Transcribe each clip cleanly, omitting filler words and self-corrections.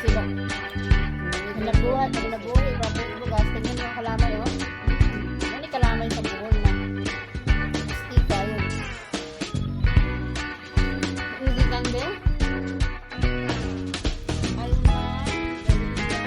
Sila. Nabuhat, nabuhi ba po bugas, tingnan mo ang kalamay, oh. Ano ni kalamay sa Bohol na? Stick kayo. Hindi kande? Alma, Galicia,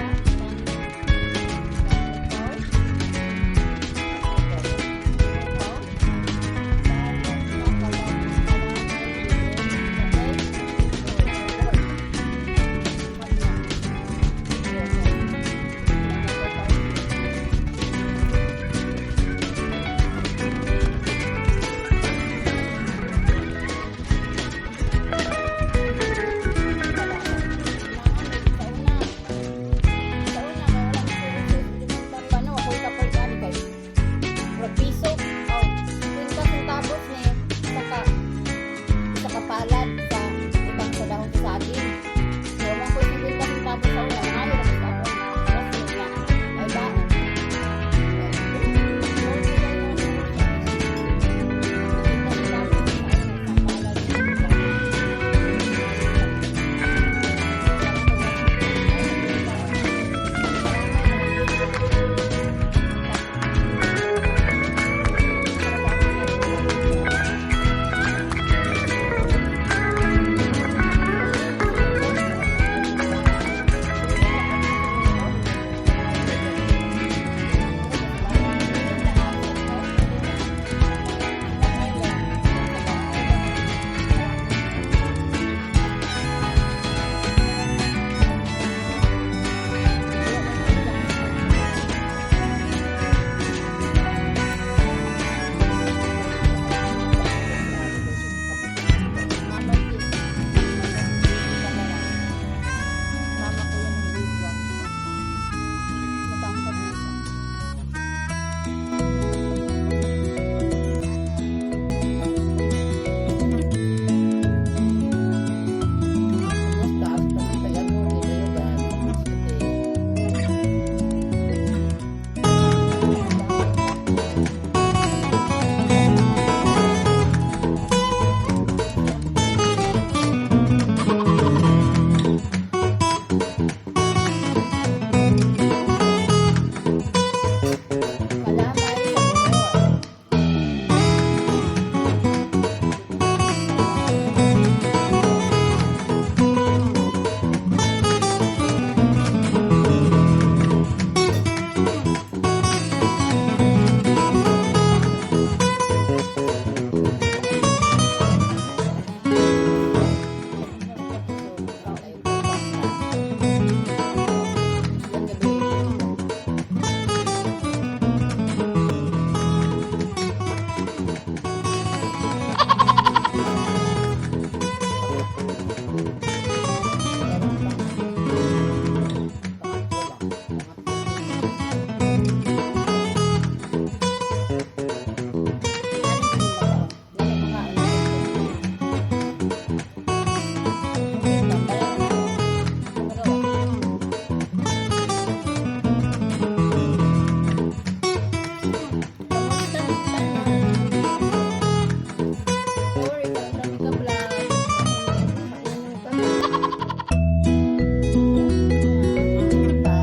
Piso, oh, 50 centavos ni isa ka palad sa utang sa dahon sa saging. So, man ko 50 centavos sa una, maayo ra sa ako na na ay baon. 50 centavos sa una isang palad. Mama ko yan ng grade 1. Matangkad na siya. Kumusta? Asa man kay ano ni Dayogan? Sige. Kalamay sa Bohol. Yan gabi. Meron pang pangatlo lang. Pangatlo. Ano yung makaon? Dili makaon. Wait lang, parang Kamusta ang tanan? Sorry, kung dami ka vlog. Pa.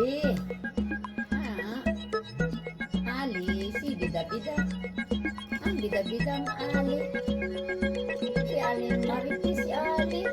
Ali. Ah, Ali, si bida-bida. Ang bida-bida ang Ali. Si Ali, marites si Ali.